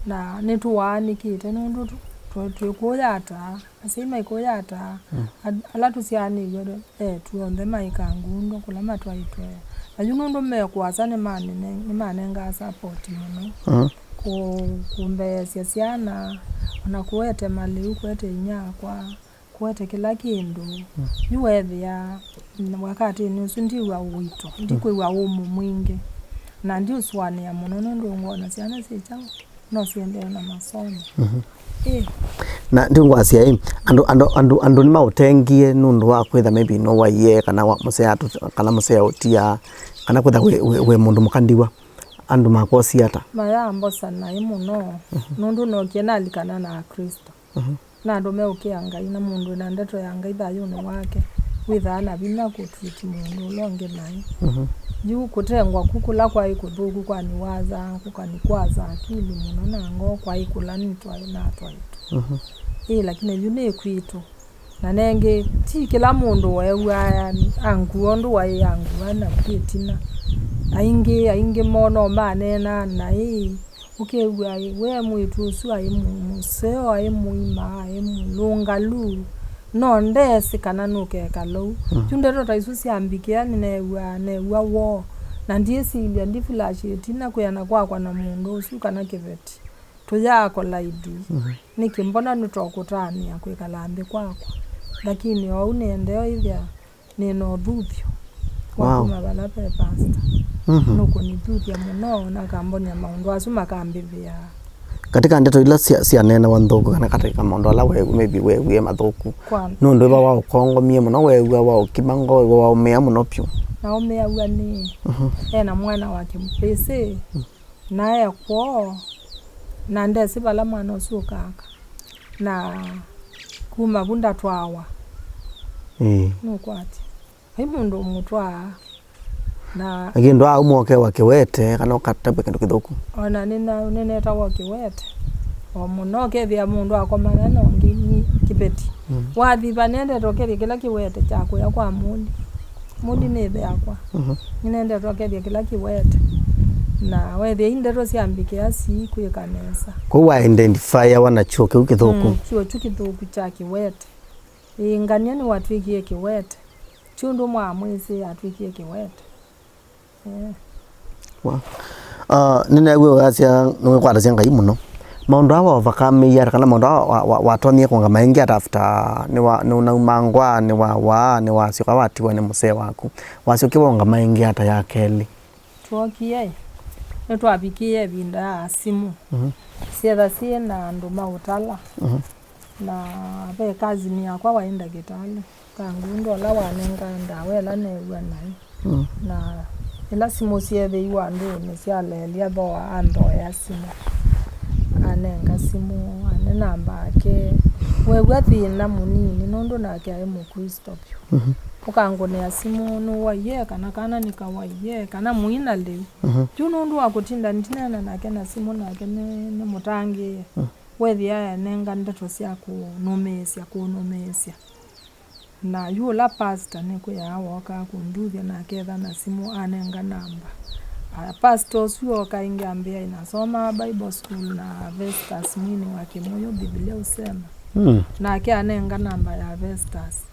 Na nĩtũwaanĩkĩte nũndũ tũ-, tũ-, twĩkũya ata, asyai maikũya ata, mm, a-, ala tũsyaanĩw'e etu onthe maĩ Kangundo kũla matwaĩtwe. Na yu nũndũ me kũasa nĩmanene-, nĩmanengaa support mũno. Mm. Kũ-, kũmbeesya syana, ona kũete malĩu, kũete inyakwa, kũete kĩla kĩndũ. Mm. Yu weethĩa, mm, wakatinĩ ũsu ndiw'a ũito, mm, ndikwĩw'a ũmũ mwingĩ, na ndiũsũanĩa mũno nũndũ ngwona syana syĩ kyaũ no siendee na masomo. Mhm. Ĩ. Na ndiũngwasya ĩ, andũ, andũ, andũ, andũ nĩmaũtengie nũndũ wa kwĩtha maybe nũwaie, kana wa, mũsee atũ-, kana mũsee ũtia, kana kwĩtha wĩ, wĩ, wĩ mũndũ mũka ndiwa, andũ makwosie ata? Mayambosa naĩ mũno, mhm, nũndũ nokie nalikana na Aklĩsto. Mhm. Na andũ meũkĩa Ngai, na mũndũ wĩna ndeto ya Ngai thayũnĩ wake wĩthaa na vinya kũtreat mũndũ ũla ũngĩ naĩ. Mhm. Yu kũtengwa ku kũla kwaĩ kũthũku kwaniwaza, kũkanikwaza akili mũno na ngoo kwaĩ kũla nĩtwaĩ natwaĩtwe. Mhm. Ĩ, lakini yu nĩ kwitũ. Na nengĩ, ti kĩla mũndũ weew'aa angua ũndũ waĩ angua na kĩtina. Aingĩ, aingĩ moo no maneenaa naĩ. Ũkew'a we mwĩĩtu ũsu aĩ mũ-, mũseo, aĩ mũima, aĩ mũlũngalu, no ndeesĩ kana nũkeka lou. Mm. Yu ndeto ta isu syambikĩa, nĩneew'aa, neew'a woo, na ndyĩsilya, ndiflash ĩtina kwĩana kwakwa na mũndũ ũsu kana kĩveti. Tũyaa kolaidi. Mm. Nĩkĩ mbona nĩtokũtanĩa kwĩkala nthĩ kwakwa? Lakini oou nĩendee ĩthĩa nĩ na ũthuthyo wa, wow, kuma vala ve pastor. Mhm. Nũkũnithuthya mũno na akambonya maũndũ asu makambĩvĩa. Katika ndeto ila sya-, syaneenawa nthũku, kana katika maũndũ ala we-, maybe weewie mathũku, kwa, nũndũ ĩva waũkongomie mũno, weew'a waũkima ngoo, ĩva waũmĩa mũno vyũ? Naũmĩaw'a nĩ, mhm, e na mwana wake mũvĩsĩ. Mm. Na e kwoo, na ndesĩ vala mwana ũsu ũkaaka. Na kuma vu ndatwawa. Ĩĩ. Nũkwatya. Vai mũndũ ũmũtwaa. Na kĩndũ auma ũkewa kĩwete, kana ũkatavw'a kĩndũ kĩthũku. Ona nĩna-, nĩnetawa kĩwete. O mũno, ũkethĩa mũndũ akomana na ũngĩ nĩ kĩveti. Mm. Wathi va nĩendete ũkethĩa kĩla kĩwete kya kũya kwa mũli. Mũli nĩ ĩthe yakwa. Mhm. Nĩnendete ũkethĩa kĩla kĩwete. Na wethĩa i ndeto syambĩkĩa si kwĩka nesa. Kwoou wa identifyawa na kyũo kĩu kĩthũku? Mm, kyũo kyu kĩthũku kya kĩwete. Ĩĩ, ngania nĩwatw'ĩkie kĩwete. Ti ũndũ mwamwĩsĩ atw'ĩkie kĩwete. Eh. Wow. Ah, nĩneew'ie ũyasya nĩwĩkwatasya Ngai mũno. Maũndũ aa wa overcome ata, kana maũndũ aa wa, wa, watonyie kũũngama ĩngĩ ata after nĩwa-, nĩũnauma ngwa, nĩwawaa, nĩwasyoka watiwa nĩ mũsee waku? Wasyokie waũngama ĩngĩ ata ya kelĩ? Twookie, nĩtwavikĩie ĩvinda ya simũ. Mhm. Syetha syĩ na andũ maũtala. Mhm. Na ve cousin yakwa waĩ ndakĩtalĩ. Kangundo ũla wanengaa ndawa ĩla neew'a naĩ. Mm. Na ĩla simũ syeethĩiwe andũnĩ syaleelya thoa, anthoea simũ. Anenga simũ, ane namba yake, Weew'a thĩna mũnini nũndũ nake aĩ Mũklĩsto vyũ. Mhm. Ũkangũnĩa simũ, "Nũwaie?" kana "Kana nĩkawaie?" kana "Mũina lĩu?" Mhm. Yu nũndũ wa kũtinda ndineena nake na simũ, nake nĩ, nĩ mũtangĩĩe. Mm. Wethĩa enenga ndeto sya kũnũmĩĩsya, kũnũmĩĩsya. Na yu ũla pastor nĩkwĩaa wookaa kũnduthya na aketha na simũ anenga namba. A, pastor ũsu ooka ĩngĩ ambĩa, "Inasomaa Bible school na Festus Mwini wa Kĩmũyũ, Biblia Usema." Mm. Nake anenga namba ya Festus.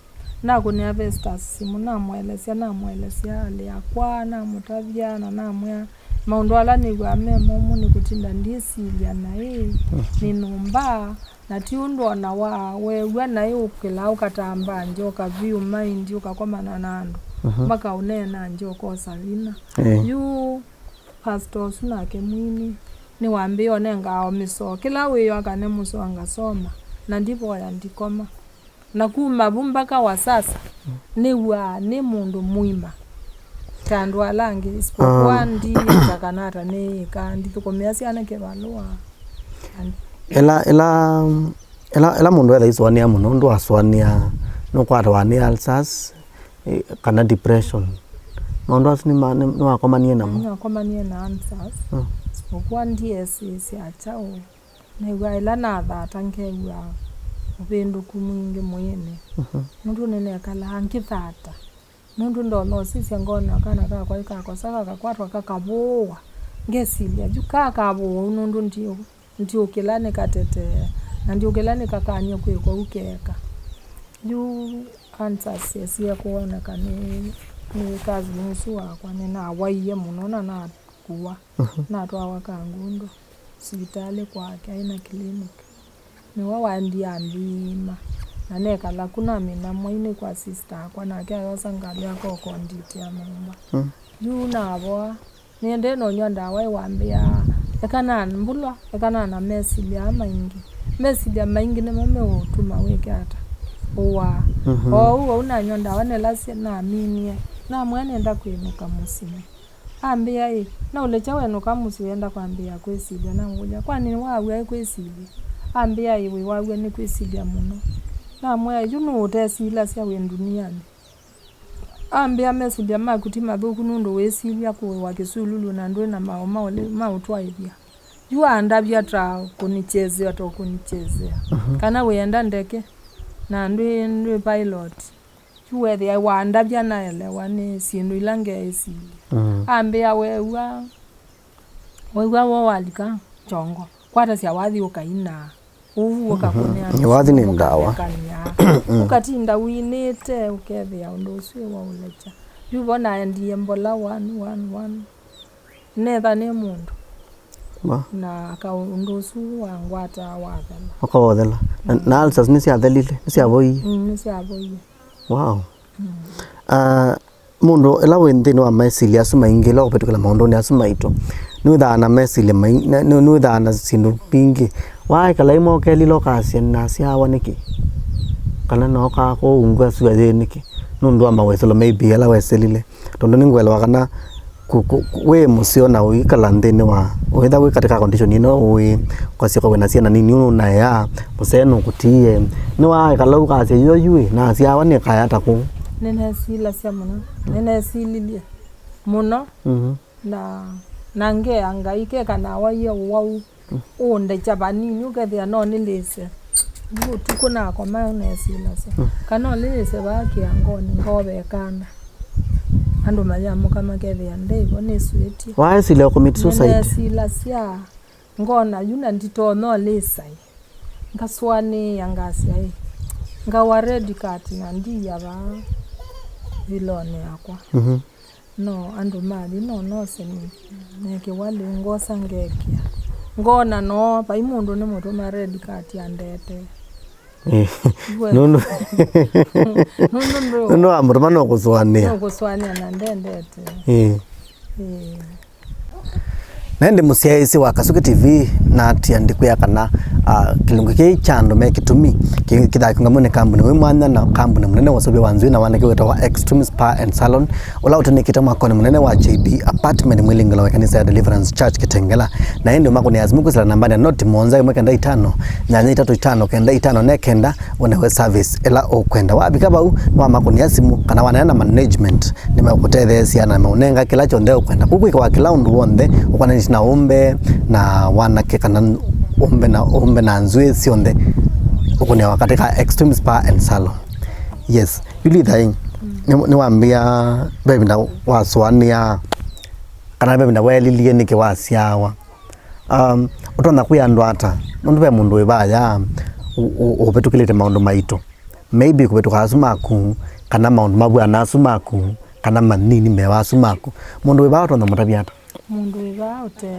Nakũnĩa Festus simũ, namũelesya, namũelesya hali yakwa, namũtavya na namwĩa maũndũ ala nĩw'aa me momũ nĩ kũtinda ndyĩsilya naĩ, nĩnũmbaa. Na ti ũndũ o na wa weew'a naĩ ũkĩlaa ũkatambaa nja, ũkavyũ maindi, ũkakomana na andũ, mhm, makaũneena nja, ũkosa vinya. Ĩĩ. Yu pastor ũsu nake Mwini nĩwambĩĩe ũnengaa o mĩsoa. Kĩla wĩoo akane mũsoa ngasoma, na ndivoya ndikoma. Na kuma vu mpaka wa sasa, nĩw'aa nĩ mũndũ mũima ta andũ ala angĩ, isipokuwa, ah, ndiĩka kana ata nĩĩka, ndithũkũmĩa syana kĩvalũa. And ĩla, ĩla, ĩla, ĩla mũndũ etha isũanĩa mũno, ũndũ wasũanĩa nũkwatawa nĩ ulcers, eh, kana depression. Maũndũ asu nĩma-, nĩ-, nĩwakomanie namo? Nĩwakomanie na ulcers. Mm. Isipokuwa ndiesĩsya kyaũ. Nĩw'aa ĩla nathata, ngew'a ũvĩndũku mwingĩ mwĩĩnĩ. Mhm. Nũndũ nĩnekalaa ngĩthata. Nũndũ ndonya ũsisya ngona kana kakwa ĩkakosa kakakwatwa kakavũwa. Ngesilya, "Yu kakavũwa ũu nũndũ ndiũ-, ndiũkĩla nĩkatetee, na ndiũkĩla nĩkakany'e kwĩkwa ũu keka." Yu answers syesie kwoneka nĩ, nĩ cousin ũsu wakwa, nĩnawaie mũno na nakuwa. Mhm. Natwawa Kangundo sivitalĩ kwake, aĩ na clinic. Nĩwe waendie anthima, na nekala ku namina mwainĩ kwa sister akwa, nake ayosa ngalĩ akokonditi ya nyũmba. Mm. Yu navoa, nĩendee nonywa ndawa, ĩwambĩaa, "Eka nambulwa, eka nana mesilya aa maingĩ." Mesilya maingĩ nĩmo meũtuma wĩke ata? Ũwaa. Mhm. Oou, oou nanywa ndawa, nelasya naminie. Namwĩa nĩenda kwĩnũka mũsyĩ. Ambĩa ĩ, "Na ũlekya wenũka mũsyĩ wenda kwambĩĩa kwĩsilya?" Namũkũlya, "Kwani nĩwaw'a ĩ kwĩsilya?" Ambĩa ĩ, "Wĩ waw'a nĩ kwĩsilya mũno." Namwĩa, "Yu nũũ ũtesilasya wĩ ndunianĩ?" Ambĩa, "Mesilya maku ti mathũku nũndũ wĩsilya kũĩwa kĩsululu na ndwĩ na maũ ma ũle-, ma ũtwaĩthya." Yu andavya ta kũnichezea, ta kũnichezea. Mhm. Kana wĩenda ndeke na ndwĩ, ndwĩ pilot. Yu weethĩa wandavya naelewa nĩ syĩndũ ila ngeĩsilya. Mm. Ambĩa, "Weew'a, weew'a wo walika kyongo, kwatasya wathi ũkainaa. Ũu ũkakũnĩa." Mhm. Wathi nĩ ndawa. Ũkakũnĩa. Mm. Ũkatinda winĩte, ũkethĩa ũndũ ũsu waũlekya. Yu vo naendie mbola one, one, one. Netha nĩ mũndũ. Wa. Na kaũndũ ũsu wangwataa wathela. Ũkawothela. Na, mm, na ulcers nĩsyathelile, nĩsyavoie? Mm, nĩsyavoie. Wow. Mm. Ah, mũndũ ĩla wĩ nthĩnĩ wa mesilya asu maingĩ, ĩla ũkũvĩtũkĩla maũndũnĩ asu maito, nĩwĩthaa na mesilya maingĩ, na, nĩ-, nĩwĩthaa na syĩndũ mbingĩ. Waekala ĩmwe ũkelila ũkasya, "Nasyawa nĩkĩ?" Kana, "Nookaa kũu ngw'a sua yĩ nĩkĩ?" Nũndũ wa mawĩsĩlo maybe ala wesilile. Tondũ nĩngũelewa kana ku-, ku-, ku-, wĩ mũseo na ũikala nthĩnĩ wa, wĩtha wĩ katĩ ka condition ĩno, ũĩ, ũkasyoka wĩna syana nini, ũnaea, mũsee nũkũtiie. Nĩwaekala ũkasya, "Yo yu ĩ, nasyawa nĩkaya ta kũu." Nĩnesilasya mũno. Nĩnesililye mũno. Mhm. Na, na ngea Ngai, keka nawaie ũwau. Ũndekya vanini, ũkethĩa no nĩlĩse. Yu ũtukũ nakoma nesilasya. Mm. Kana no nĩlĩse vaa kĩangonĩ, ngove ĩkanda. Andũ mayamũka makethĩa ndevo nĩswĩtye. Waesile kũcommit suicide? Nĩnesilasya, ngona yu na nditonya ũlĩsa ĩ. Ngasũanĩĩa ngasya ĩ, ngawa red card na ndiya vaa vilonĩ yakwa. Mhm. No andũ mathi, no nose nĩ-, nekĩwa lĩu, ngosa ngekĩa. Ngona no vai mũndũ nĩmũtũma red card andetee. Eh, we. Nũndũ nũndũ ndũ-, nũndũ wamũtũma no kũsũanĩa. No kũsũanĩa na ndendete. Eh. Eh. Ĩndĩ mũsyaĩĩsya wa Kasuki T V, natia ndikwĩa kana, ah, kĩlungu kĩĩ kya andũ me kĩtumi kĩ-, kĩthaa kĩũngamw'e nĩ kambuni wĩ mwanya na kambuni mũnene wa ũseũvyo wa nzw'ĩĩ na wanake wĩtawa Extreme Spa and Salon, ũla ũtanĩkĩte mwakonĩ mũnene wa J B Apartment mwĩlingĩlo wa ĩkanisa ya Deliverance Church Kitengela. Na ĩndĩ ũmakũnĩa simũ kwĩsĩla nambanĩ ya noti mũonza ĩmwe kenda itano, nyanya itatũ itano kenda itano ne kenda, ũnewe service ĩla ũkwenda. Wavika vau, nĩwamakũnĩa simũ kana waneena na management, nĩmekũtetheesya na meũnenga kĩla kyonthe ũkwenda. Kũu kwĩkawa kĩla ũndũ w'onthe ũkonanĩtye na ũmbe na wanake kana ũmbe na, ũmbe na nzw'ĩĩ syonthe ũkũnĩawa katika Extreme Spa and Salon. Yes, yu Litha ĩ, nĩ, nĩwambĩa ve ĩvinda wasũanĩa kana ve ĩvinda weelilie nĩkĩ wasyawa? Um, ũtonya kwĩa andũ ata? Nũndũ ve mũndũ wĩ vaya ũ-, ũ-, ũvĩtũkĩlĩte maũndũ maitũ, maybe kũvĩtũka asu maku, kana maũndũ mavw'ana asu maku, kana manini me wa asu maku. Mũndũ wĩ vaa ũtonya mũtavya ata? Mũndũ wĩ vaa ũte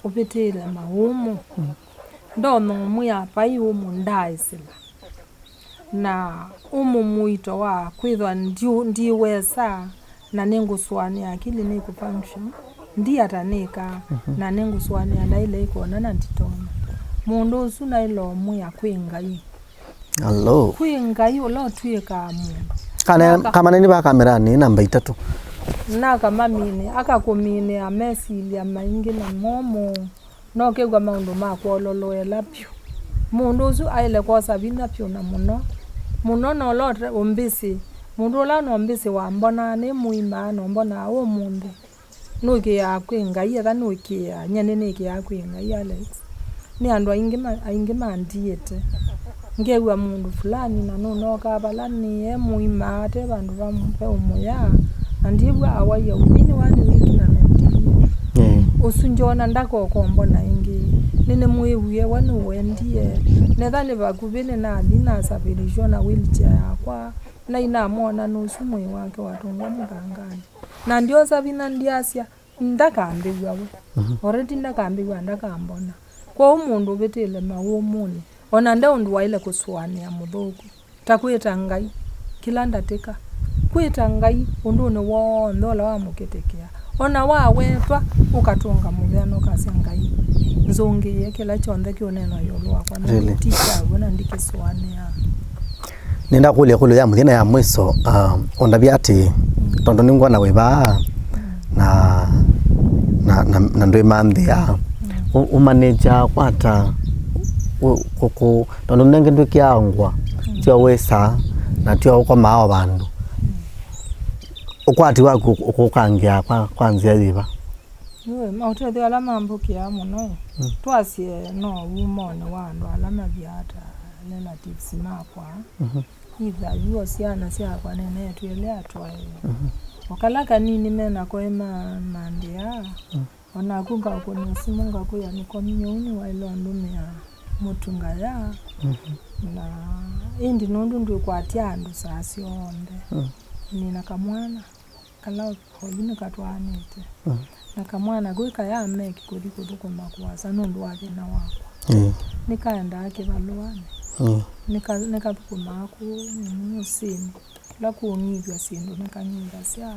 ũvĩtĩĩle mawũmũ. Ndonya ũmwĩa vai ũmũ ndaaĩsĩla. Na ũmũ mũito wa kwĩthwa ndi-, ndiwesa, na nĩngũsũanĩa akili nĩkũ function, ndi ata nĩkaa, na nĩngũsũanĩa ndaĩle ĩkona na nditonya. Mũndũ ũsu naĩle ũmwĩa kwĩ Ngai. Hello. Kwĩ Ngai ũla ũtw'ĩkaa mũndũ. Kana, naka- kamaneni va kameranĩ, namba itatũ. Nakamamine, akakũminĩa mesilya maingĩ na momũ. Na ũkew'a maũndũ ma kwololoela vyũ. Mũndũ ũsu aĩle kwosa vinya vyũ na mũno, mũno na ũla ũte-, ũmbĩsĩ. Mũndũ ũla no mbĩsĩ wambonaa nĩ mũima na ũmbonaa ũmũnthĩ. Nũĩkĩĩaa kwĩ Ngai, etha nũĩkĩĩaa, nyie nĩnĩkĩĩaa kwĩ Ngai, Alex. Nĩ andũ aingĩ ma-, aingĩ mandiĩte. Ngew'a mũndũ fulani na nũnookaa vala nĩ e mũima, ate vandũ va m-, ve ũmũya, na ndiĩw'a awaia ũthĩnĩ wa nĩ wĩki na nũndĩie. Ĩĩ. Ũsu ndyona ndakokombona ĩngĩ. Nĩnĩmwĩwie we nũwendie. Netha nĩ vakuvĩ nĩnathi nasavĩlĩsw'a na wheelchair yakwa, na inamwona nũsu mwĩĩ wake watũngwa mũthanganĩ. Na ndyosa vinya ndyasya, ndakambĩw'a we. Already ndakambĩw'a, ndakambona. Kwoou mũndũ ũvĩtĩle mawũmũnĩ, ona nde ũndũ waĩle kũsũanĩa mũthũku. Ta kwĩta Ngai kĩla ndatĩka. Kwĩta Ngai ũndũnĩ w'onthe ũla wamũkĩtĩkĩa. Ona wawetwa, ũkatũnga mũvea na ũkasya, Ngai, nzũngĩĩe kĩla kyonthe kĩũneenwa ĩũlũ wakwa, nũndũ ti kyaw'o na ndikĩsũanĩaa. Nĩndakũlya ĩkũlyo ya mũthya na ya mwiso, ah, ũndavya atĩĩ, tondũ nĩngwona wĩ vaa na, na, na, na ndwĩmanthĩa, ũ-, ũmanĩkya kwata, ũ-, kũ-, kũ-, tondũ nenge ndwĩkĩaa ngũa, tio wĩsaa, na tio ũkomaa o vandũ. Ũkwati waku ũkũkangĩa kwa, kwa nzĩa yĩva? Ĩĩ, maũtethyo ala mambũkĩaa mũno ĩ, twasye no wumonĩ wa andũ ala mavyaa ta relatives makwa, either yu o syana syakwa nene twĩlĩ atwae. O kala kanini menako ĩmamandĩaa, o naku ngakũnĩa simũ ngakwĩa nĩkomie ũu nĩwaĩle ũndũmĩa mũtu ngaya. Na ĩndĩ nũndũ ndwĩkwatya andũ saa syonthe, nĩna kamwana kala oyu nĩkatwaanĩte. Na kamwana kwĩ kaya meki kũthi kũthũkũma kũasa nũndũ wa thĩna wakwa. Nĩkaendaa kĩvalũanĩ. Nĩka-, nĩkathũkũmaa kũu mũsyĩnĩ. Kũla kũũng'ithw'a syĩndũ nĩkang'ithasya.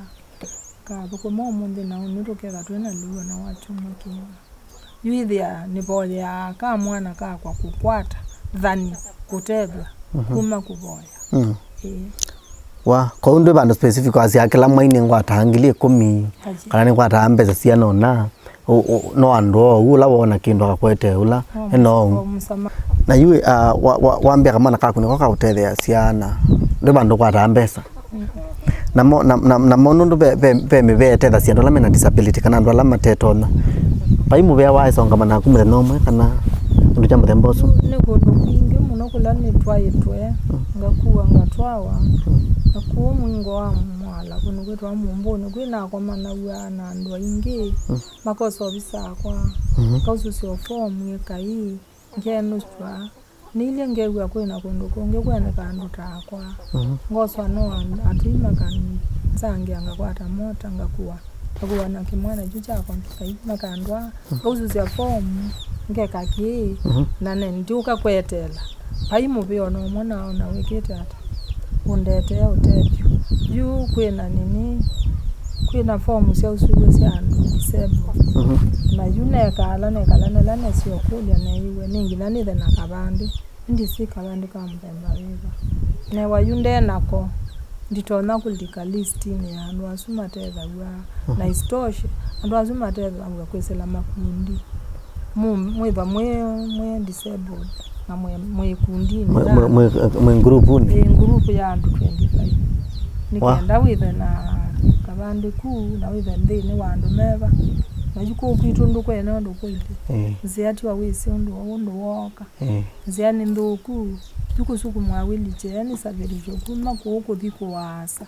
Kathũkũma ũmũnthĩ na ũnĩ tũketha twĩ na lĩu ona wa kyumwa kĩima. Yu ĩthĩa nĩvoyeaa ka mwana kakwa kũkwata thani kũtethw'a kuma kũvoya. Ĩĩ. Wa, kwoou ndwĩ vandũ specific wasyaa kĩla mwai nĩngwataa ngili ĩkũmi, kana nĩngwataa mbesa siana ũna, ũ-, ũ-, no andũ oou, ũla woona kĩndũ akakwetee ũla, ena oou. Na yu, ah, wa, wa, wambĩa kamwana kaku nĩko kaũtetheeasya na ndwĩ vandũ ũkwataa mbesa. Namo, na, na, namo nũndũ ve, ve, ve mĩvea ĩtethasya andũ ala mena disability kana andũ ala matetonya. Vai mũvea waĩsongama naku mũthenya ũmwe kana kĩndũ kya mũthemba ũsu? Nĩ kũndũ kwingĩ mũno kũla nĩtwaĩtwe, ngakua ngatwawa, na kũu Mwingo wa Mwala, kũndũ kwĩtawa Mũmbũnĩ, kwĩ nakomanaw'a na andũ aingĩ, makosa ovisa akwa, ngaususya ũvoo mwĩkai, ngenũsw'a. Nĩilye ngew'a kwĩ na kũndũ kũngĩ kweneka andũ ta akwa. Ngoswa no an-, atũi makansangĩa, ngakwata mota, ngakua, ngakua na kĩmwana kyu kyakwa kĩkai, makandwaa, ngaususya fomu, ngeka kĩĩ, na ne ndiũka kweteela. Vai mũvĩa ona ũmwe naona wĩkĩte ata, ũndetee ũtethyo. Yu kwĩ na nini, Kwĩ na fomu sya ũsumbĩ sya andũ disabled. Mhm. Na yu nekala, nekala nela nesyo kũlya neiwe, nĩ nginya nĩthe na kavandĩ. Ĩndĩ si kavandĩ ka mũthemba wĩva. Newa yu ndenako, nditonya kũlika listinĩ ya andũ asu matethaw'a. Mhm. Na isitoshe, andũ asu matethaw'a kwĩsĩla makundi. Mu-, mwĩthwa mwĩ, mwĩ disabled na mwĩ, mwĩ kundinĩ Mwĩ, ya mwĩ, mwĩ, mwĩ ngurupuni? Ĩ, ngurupu ya andũ twenty-five. Wa? Nĩkenda wĩthe na kavandĩ ku, na wĩthe nthĩnĩ wa andũ meva. Na yu kũu kwitũ ndũkwene ũndũ kũithi. Ĩ. Nzĩa tiwa wĩsĩ ũndũ, ũndũ wooka. Ĩ. Nzĩa nĩ nthũku. Yu kũsukumwa wheelchair nĩ savirisho kuma kũu kũthi kũaasa.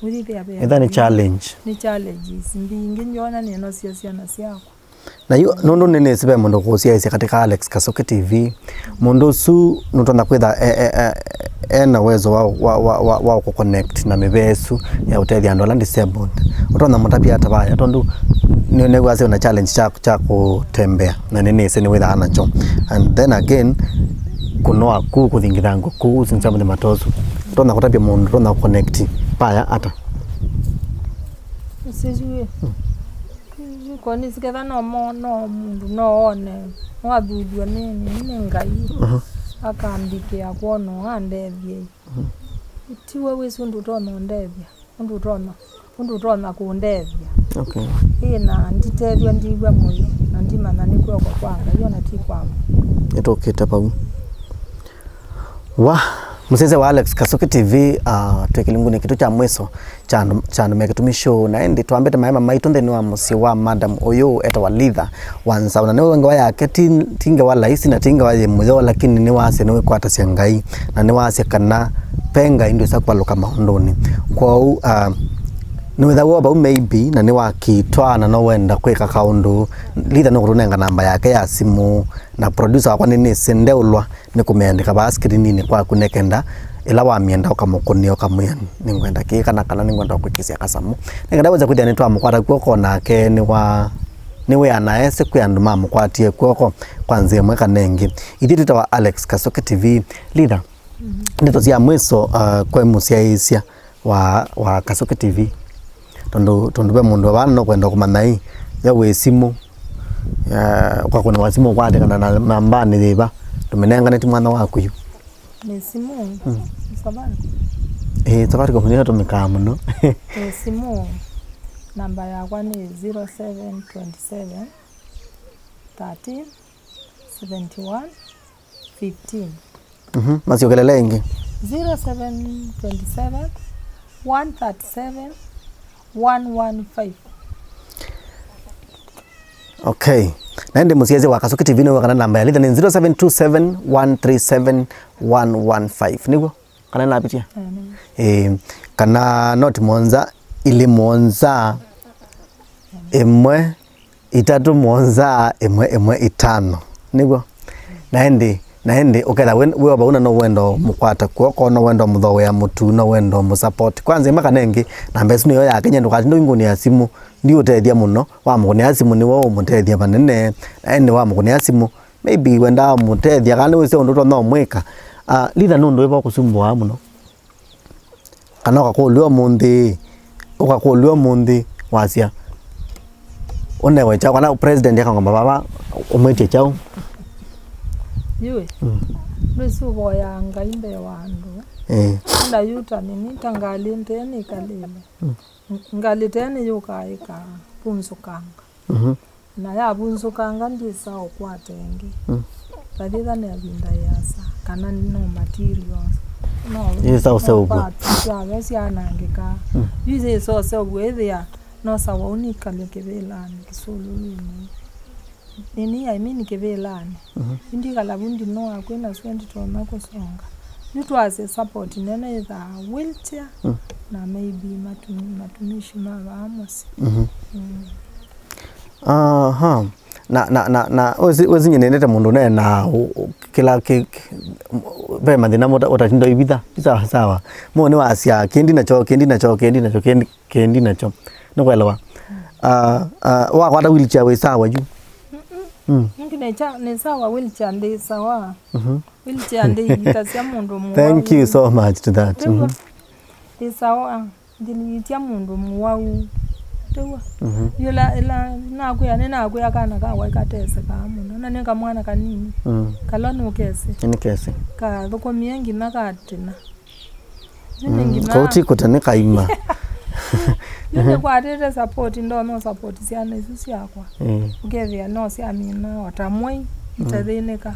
Wĩthĩa ve Ĩtha nĩ challenge. Nĩ challenges mbingĩ ndyona nĩnosya syana syakwa. Na yu, nũndũ nĩnĩsĩ ve mũndũ ũkũsyaĩĩsya katika Alex Kasuki T V, mũndũ ũsu nũtonya kwĩtha e, e, e, ena uwezo wa, wa, wa, wa, wa kũconnect na mĩvĩa ĩsu ya ũtethya andũ ala disabled. Ũtonya mũtavya ata vaya, tondũ nĩ, nĩwĩw'asya wĩna challenge kya, kya kũtembea, na nĩnĩsĩ nĩwĩthaa nakyo. And then again, kũnoa kũu, kũthingitha ngũ kũu, sinsa mũthemba ta ũsu. Ũtonya kũtavya mũndũ, ũtonya kũconnect vaya ata? Ũsĩsw'e. Yu konisi ketha no mo-, no mũndũ no one, no athuthw'e nĩ, nĩ, nĩ Ngai, Mhm. akambikĩa kwona andethye. Mhm. Tiwe wĩsĩ ũndũ ũtonya ũndethya, ũndũ ũtonya, ũndũ ũtonya kũndethya. Okay. Ĩ na nditethw'a ndiw'a mũyo, na ndimanya nĩ kw'oko kwa Ngai, ona ti kwakwa. Nĩtũkĩte vau. Wa, mũsyaĩĩsya wa Alex Kasuki T V, ah, twĩ kĩlungunĩ kĩtũ kya mwiso kya andũ, kya andũ me kĩtumi show, na ĩndĩ twambĩte maema maitũ nthĩnĩ wa mũsyĩ wa madam ũyũ etawa Litha wa Nzau, na nĩwe ngewa yake ti, ti ngewa laisi na ti ngewa yĩ mũyo, lakini nĩwasya nĩwĩkwatasya Ngai, na nĩwasya kana ve Ngai ndwĩsa kũvalũka maũndũnĩ. Kwoou, ah, nĩwĩthaw'a vau maybe, na nĩwakitwa, na no wenda kwĩka kaũndũ, Litha nũkũtũnenga namba yake ya simũ, na producer wakwa nĩnĩsĩ ndeũlwa nĩkũmĩandĩka vaa screeninĩ kwaku, nĩkenda ĩla wamĩenda ũkamũkũnĩa, ũkamwĩa, "Nĩngwenda kĩĩ," kana, kana, "Nĩngwenda kwĩkĩsya kasamũ." Nĩkenda wĩse kwĩthĩa nĩtwamũkwata kw'oko, nake nĩwa-, nĩwĩana esĩ kwĩ andũ mamũkwatie kw'oko kwa nzĩa ĩmwe kana ĩngĩ. Ithyĩ twĩtawa Alex Kasuki T V. Litha, Mhm. ndeto sya mwiso, uh, kwĩ mũsyaĩĩsya wa, wa Kasuki T V. Tondũ, tondũ ve mũndũ vana no kwenda kũmanya ĩ, ya wĩ simũ, ya, ũkakũnĩwa simũ ũkwatĩkana na nambanĩ yĩva, tũmĩnengane ti mwana waku yu. Nĩ simũ, Mm. nĩ Safaricom. Ĩĩ, Safaricom nĩyo ĩtũmĩkaa mũno. Nĩ simũ, namba yakwa nĩ zero seven twenty seven, thirteen, seventy one, fifteen. Mhm, masyokeleele ĩngĩ. Zero seven twenty seven, one thirty seven, one one five. Okay. Na ĩndĩ mũsyaĩĩsya wa Kasuki T V nĩwe kana namba ya Litha nĩ zero seven two seven, one three seven, one one five. Nĩw'o? Kana nĩnavitia? Eh, nĩw'o. Eh, kana noti mũonza, ilĩ mũonza, ĩmwe, itatũ mũonza, ĩmwe, ĩmwe, itano. Nĩw'o? Na ĩndĩ, na ĩndĩ, ũketha wĩ, wĩ o vau na no wenda ũmũkwata kw'oko, no wenda ũmũthooea mũtu, no wenda ũmũsupport. Kwanza, ĩmwe kana ĩngĩ, namba ĩsu nĩyo ya Kenya, ndũkatinde ũingũnĩa simũ, ndiũtethya mũno, wamũkũnĩa simũ nĩwe ũmũtethya vanene, na ĩndĩ wamũkũnĩa simũ, maybe wendaa ũmũtethya, kana nĩwĩsĩ ũndũ ũtonya ũmwĩka. Ah, Litha nũndũ wĩva ũkũsumbũaa mũno? Kana ũkakũlw'a ũmũnthĩ, ũkakũlw'a ũmũnthĩ, wasya, ũnewe kyaũ? Kana president akangomba vava, ũmwĩtye kyaũ? Yue, Mm. ndwĩsĩ ũvoyaa Ngai mbee wa andũ. Eh. Enda yu ta nini, ta ngalĩ nthee nĩkalĩle. Mm. Ng-, ngalĩ tene yũkaa ĩkavunzũkanga. Mhm. Na yavunzũkanga ndĩsaa ũkwata ĩngĩ. Mm. Vathĩtha nĩ ĩvinda yĩasa, kana no materials. No, Yĩsa ũseũvw'a. no parts syayo syanangĩkaa. Mm. Yu yĩsa ũseũvw'a ĩthĩa no sawa ũnikalya kĩvĩlanĩ kĩsululunĩ. Nini, I mean kĩvĩlanĩ. Mhm. Ĩndĩ kalavu ndinoa kwĩ nasyo nditonya kũsonga. Yu twasye support nene yĩthaa wheelchair Mm. na maybe matu-, matumishi ma vaa mũsyĩ. Mhm. Mm. Aha. Na, na, na, na, wĩsĩ, wĩsĩ nyie nĩendete mũndũ ũneenaa ũ-, ũ-, kĩla kĩ, kĩ, m-, ve mathĩna mũta-, ũtatinda ũivitha. Sawa, sawa. Mũndũ nĩwasya, "Kĩndi nakyo, kĩndi nakyo, kĩndi nakyo, kĩndi, kĩndi nakyo." Nĩkwelewa? Ah, ah, wakwata wheelchair wĩ sawa yu? Mm-mm. Mm. Ngi nĩ cha-, nĩ sawa wheelchair, ndĩ sawa. Mhm. Wheelchair ndĩivitasya mũndũ mũwau. Thank you so much to that. Nĩw'o. Mhm. Ndĩ sawa. Ndĩlilitya mũndũ mũwau, Tew'a. Mhm. Ĩla, ĩla nakwĩa, nĩnakwĩa kana kakwa ĩkatesekaa mũno. Na nĩ kamwana kanini. Mm. Kala nũkesĩ. Nĩkesĩ. Kathũkũmie nginya katĩna. Yu nĩ Mm. nginya Kau ti kũte nĩ kaima. Yu nĩkwatĩte support, ndonya support syana isu syakwa. Eh. Ũkethĩa no syamina o ta mwei, itathĩnĩka.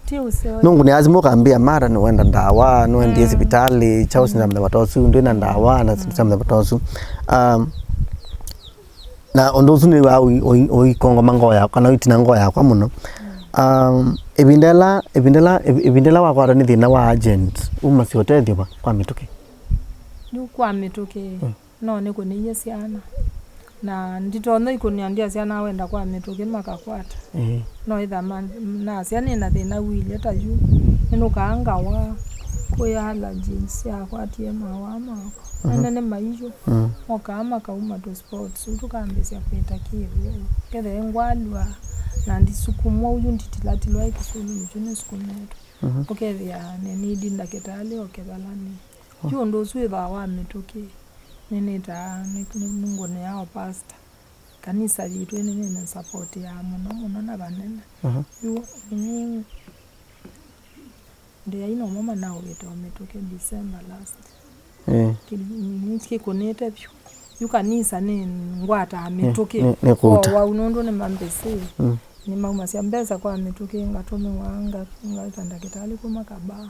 Ti ũseo. Nũngũnĩa simũ ũkambĩa, "Mara, nĩwenda ndawa, nĩwendie Mm. sivitalĩ, kyaũ sinda mũthemba ta ũsu, ndwĩ na ndawa, na sinda mũthemba ta ũsu." Um, na ũndũ ũsu nĩ wa ũi-, ũi-, ũikongoma ngoo yakwa, kana ũitina ngoo yakwa mũno. Um, ĩvinda ĩla, ĩvinda ĩla, ĩvi-, ĩvinda ĩla wakwatwa nĩ thĩna wa urgent, umasya ũtethyo va kwa mĩtũkĩ? Yu kwa mĩtũkĩ. Mm. No nĩkũnĩie syana. Na nditonya ikũnĩa ndyasya nawenda kwa mĩtũkĩ makakwata. Ĩĩ. No ĩtha ma-, nasya nĩ na thĩna ũilye ta yu. Nĩnũkaa ngawa, kwĩ allergies syakwatie mawa makwa. Mhm. Ene nĩ maiyũ. Mm. Mokaa makauma tũ spots, tũkambĩsya kwĩta kĩw'ũ. Kethe ngwalw'a, na ndisukumwa ũyu nditilatilwa ĩ kĩsũlũlũ kyu nĩsukumetwe. Mhm. Ũkethĩa nĩ nidi ndakĩtalĩ oke vala nĩ. Oh. Yu ũndũ ũsu wĩthaa wa mĩtũkĩ. Nĩnĩtaa, nĩ, nĩ, nĩngũnĩaa o pastor. Kanisa yitũ ĩnĩ nĩnĩ support ya mũno mũno na vanene. Mhm. Yu, mm, ndĩai nomo manaũĩte o mĩtũkĩ December last. Eh. Kĩ-, nĩ kĩkũnĩte vyũ. Yu kanisa nĩ ngwataa Eh, mĩtũkĩ. Nĩ, nĩ kũuta. Kwa wau nũndũ nĩ mambĩsĩ. Mm. Nĩmaumasya mbesa kwa mĩtũkĩ, ngatũmĩwa, nga-, ngaĩta ndakĩtalĩ kuma Kabaa.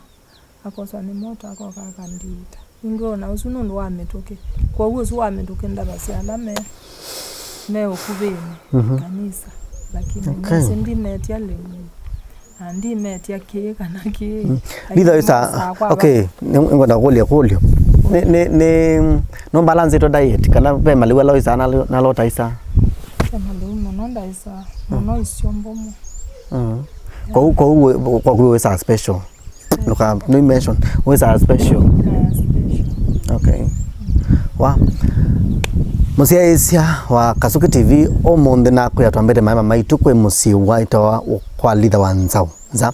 Akoswa nĩ mota, akoka akandiita. Nĩndwona ũsu nũndũ wa mĩtũkĩ. Kwoou ũsu wa mĩtũkĩ ndavasya ala me, me ũkuvĩnĩ Mhm. kanisa. Lakini Okay. nĩsĩ ndimetya lĩu. Na ndimetya kĩĩ kana kĩĩ. Mm. Lakini Litha wĩsa, nĩsaa kwa okay, nĩ-, nĩngwenda kũlya kũlyo. Nĩ, nĩ, nĩ, no balance ĩto diet, kana ve malĩu ala wĩsaa nalo-, nalota ĩsaa? Ve malĩu mũno ndaĩsaa. Mũno isyo mbomu. Mm. Kwoou, kwoou wĩ-, kwaku wĩsaa special? Ndũka, no mention, wĩsaa special. Aya, special. Okay. Wa. Mũsyaĩĩsya wa Kasuki T V, ũmũnthĩ nakwĩa twambĩte maema maitũ kwĩ mũsyĩ waĩtawa kwa Litha wa Nzaũ. Nza.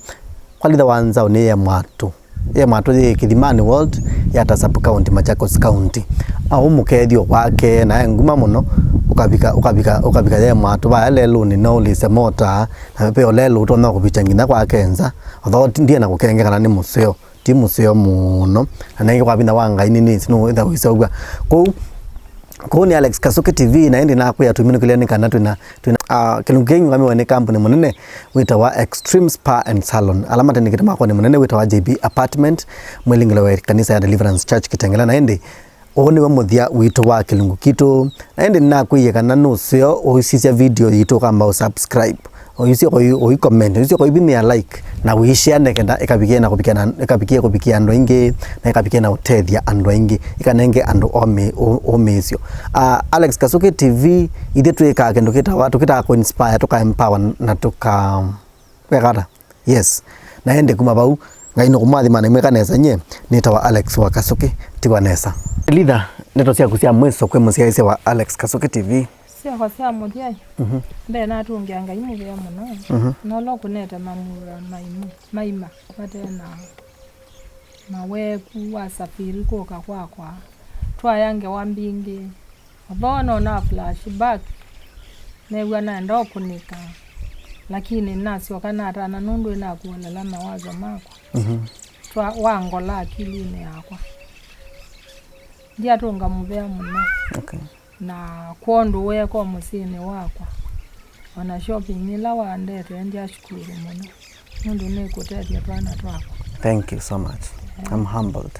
Kwa Litha wa Nzaũ nĩ ye Mwatũ. Ye Mwatũ yĩ Kĩthimani Ward, Yatta Sub County, Machakos County. Au mũkethyo wake, na e nguma mũno, ũkavika, ũkavika, ũkavika ye Mwatũ vaya lelũnĩ, no ũlĩse mota, na ve o lelũ ũtonya kũvikya nginya kwake nza. Although ti-, ndiena kũkenge kana nĩ mũseo, ti mũseo mũno, na nengĩ kwa vinya wa Ngai nĩnĩsĩ nũũ wĩtha ũiseũvw'a. Kwoou, kwoou nĩ Alex Kasuki T V, na ĩndĩ nakwĩa tũminũkĩlya nĩ kana twĩna, twĩna, ah, kĩlungu kĩĩ kĩng'amiwe nĩ kambuni mũnene wĩtawa Extreme Spa and Salon, ala matandĩkĩte mwakoni mũnene wĩtawa J B Apartment, mwĩlingĩlo wa kanisa ya Deliverance Church Kitengela, na ĩndĩ Ũũ nĩwe mũthya witũ wa kĩlungu kitũ, na ĩndĩ nĩnakwĩie kana nũseo ũisisya video yitũ ũkamba ũsubscribe, ũisye ũi-, ũicomment, ũisye ũivinyĩa like, na ũishare nĩ kenda ĩkavikie na kũvikia na, ĩkavikie kũvikia andũ aingĩ, na ĩkavikie na ũtethya andũ aingĩ, ĩkanenge andũ omĩ-, ũ-, ũmĩĩsyo. Ah, Alex Kasuki T V, ithyĩ twĩkaa kĩndũ kĩtawa, tũkĩtaa kũ inspire, tũka empower na tũka, weka ata? Yes. Na ĩndĩ kuma vau, Ngai nũkũmũathima na imwĩka nesa. Nyie nĩtawa Alex wa Kasuki, tiwa nesa. Litha, ndeto syaku sya mwiso kwĩ mũsyaĩĩsya wa Alex Kasuki T V. Syakwa sya mũthya, Mhm. mbee natũngĩa Ngai mũvea mũno. Mhm. Nola ũkũnete mamura maimu, maima, mate na maweku wasafiri kũka kwakwa. Twaya ngewa mbingĩ. Although nona flashback, neew'a naenda ũkũnĩka, lakini nasyoka natana nũndũ ĩnakuolala mawazo makwa. Mhm. Twa-, wangola akilinĩ yakwa. Ndyatũnga mũvea mũno. Okay. Na kwondũ weeka mũsyĩnĩ wakwa. Ona shopping ĩla wandetee ndyashukuru mũno. Nũndũ nĩkũtethya twana twakwa. Thank you so much. Yeah. I'm humbled.